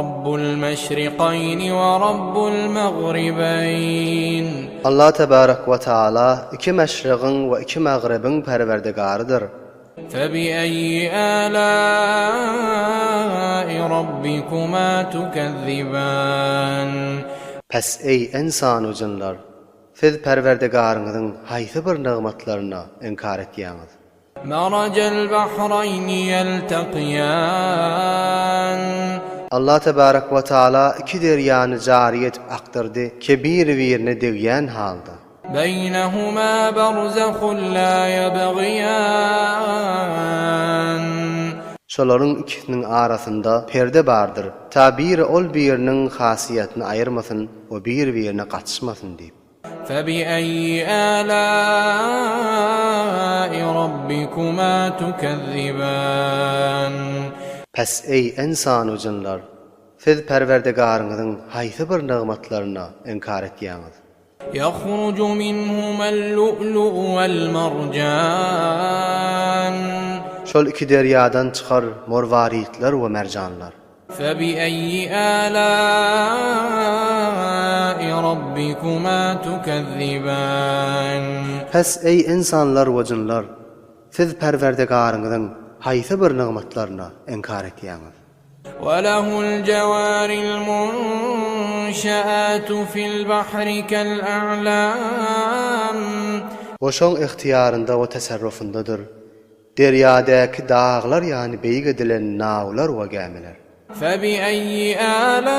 Rabbul meşrikaýni we Rabbul magribeýn. Allah tebarek we taala iki meşrigiň we iki magribiň Perwerdigarydyr. Febi'eýyi âlâi rabbikuma tukezziban. Pes eý ynsan we jynlar, siz Perwerdigaryňyzyň haýsy bir nygmatlaryna inkar etýäňiz? Marajal bahraýni ýeltakyýan. Allah tebarek we taala iki derýany jary edip akdyrdy ki biri-birine degýän halda. Beýnehuma barzahun la ýebgiýan. Şolaryň ikisiniň arasynda perde bardyr, ta biri ol biriniň hasiýetini aýyrmasyn we bir-birine gatyşmasyn diýip. Febi'eýyi âlâi rabbikuma tukezziban. Pes eý, ynsan-u jynlar! Siz Perwerdigaryňyzyň haýsy bir nygmatlaryna inkar etýäňiz? Ýahruju minhumal lu'lu'u wal marjan. Şol iki derýadan çykar morwaridler we merjanlar. Febi'eýyi âlâi rabbikuma tukezziban. Pes eý ynsanlar we jynlar, siz Perwerdigaryňyzyň haýsy bir nygmatlaryna inkar etýäňiz? Welehul jewaril munşeatu fil bahri kel a'lam. We şoň ygtyýarynda we teserrufyndadyr Derýadäki daglar ýaly beýik edilen nawlar we gämiler. Febi'eýyi âlâi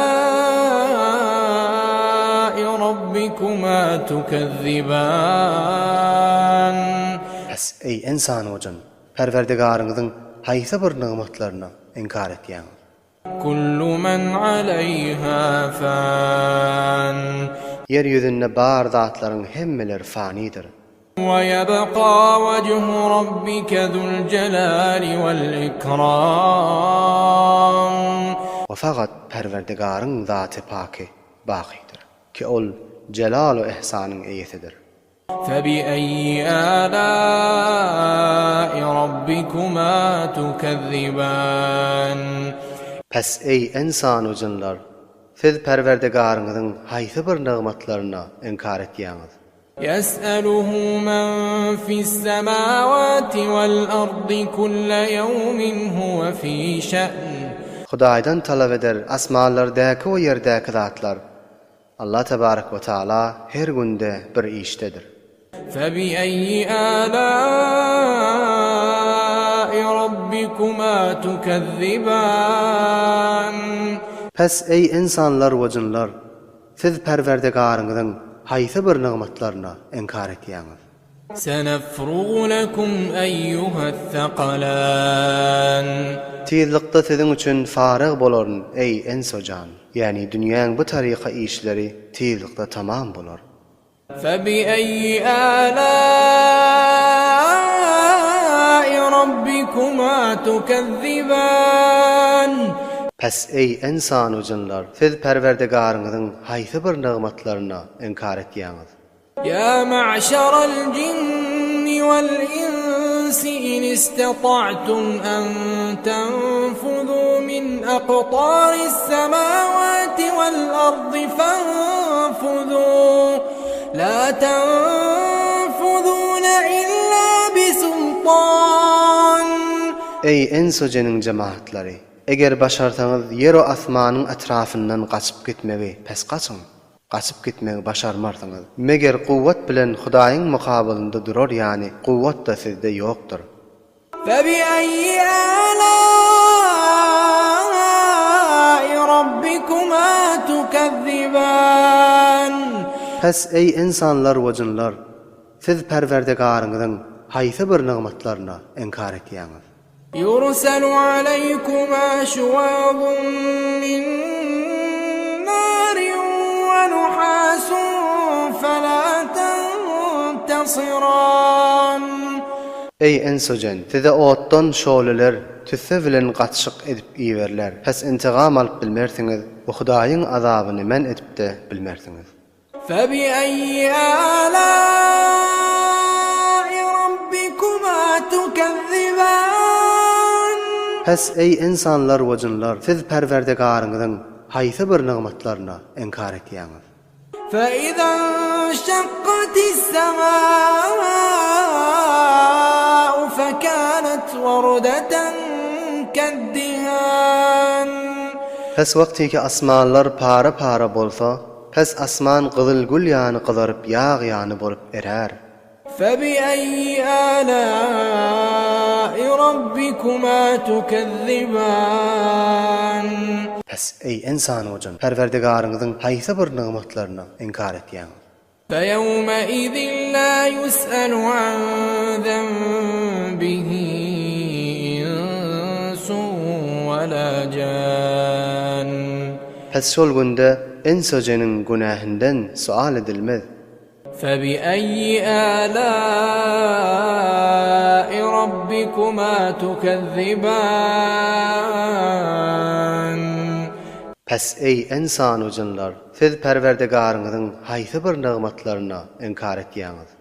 rabbikuma tukezziban. Pes, eý, ynsan we jyn, Perwerdigaryňyzyň haýsy bir nygmatlaryna inkar etýäňiz? Kullu men aleýha fan. Ýer ýüzünde bar zatlaryň hemmeleri fanydyr. We ýebka wejhu rabbike zul jelali wal ikram. We fakat Perwerdigaryň Zaty Paky bakydyr, ki Ol jelal-u ihsanyň eýesidir. Febi'eýyi âlâi rabbikuma tukezziban. Pes eý, ynsan we jynlar, siz Perwerdigaryňyzyň haýsy bir nygmatlaryna inkar etýäňiz? Ýes'eluhu men fis-semawati wal-ardy kulle ýewmin huwe fî şe'n. Hudaýdan talap eder asmanlardäki we ýerdäki zatlar, Allah tebarek we taala her günde bir işdedir. Febi'eýyi âlâi rabbikuma tukezziban. Pes eý ynsanlar we jynlar, siz Perwerdigaryňyzyň haýsy bir nygmatlaryna inkar etýäňiz? Senefrugu lekum eýýuheth-sekalan. Tizlikde siziň üçin faryg bolaryn, eý, enso jan! Ýagny dünýäň bu taryka işleri tizlikde tamam bolar. Febi'eýyi âlâi rabbikuma tukezziban. Pes eý, ynsan we jynlar, siz Perwerdigaryňyzyň haýsy bir nygmatlaryna inkar etýäňiz? Ýa ma'şaral jinni wal insi in istata'tum an tenfuzu min aqtaris semawati wal ardi fanfuzu la tenfuzuna illa bisultan. Eý, ins we jiniň jemagatlary! Eger başarsaňyz ýer-u asmanyň etrafyndan gaçyp gitmegi, pes gaçyň! Gaçyp gitmegi başarmarsyňyz. Meger kuwwat bilen Hudaýyň mukabylynda durar ýany kuwwat-da sizde ýokdur. Febi'eýyi âlâi rabbikuma tukezziban. Pes eý ynsanlar we jynlar, siz Perwerdigaryňyzyň haýsy bir nygmatlaryna inkar etýäňiz? Ýursalu aleýkuma şuwazun min narin we nuhasun fela tentesiran. Eý, ins-u jyn! Size otdan şoleler tüsse bilen gatyşyk edip iberiler. Pes intigam alyp bilmersiňiz we Hudaýyň azabyny men edip-de bilmersiňiz. Febi'eýyi âlâi rabbikuma tukezziban. Pes eý ynsanlar we jynlar, siz Perwerdigaryňyzyň. haýsy bir nygmatlaryna inkar etýäňiz? Fe-izâ nşekkati's-semâ'u fekânet werdeten ke'd-dihân. Pes wagtyky asmanlar para-para bolsa, pes asman gyzyl gül ýany gyzaryp ýag ýany bolup erär. Febi'eýyi âlâi rabbikuma tukezzibân. Pes, eý, ynsan we jyn, Perwerdigaryňyzyň haýsy bir nygmatlaryna inkar etýäňiz? Feýewmeizin lâ ýus'elu an zenbihi insun we lâ jân. Pes şol günde yns we jynyň günähinden sual edilmez. Febi'eýyi âlâi rabbikuma tukezzibân. Pes eý, ynsan we jynlar, siz Perwerdigaryňyzyň haýsy bir nygmatlaryna inkar etýäňiz?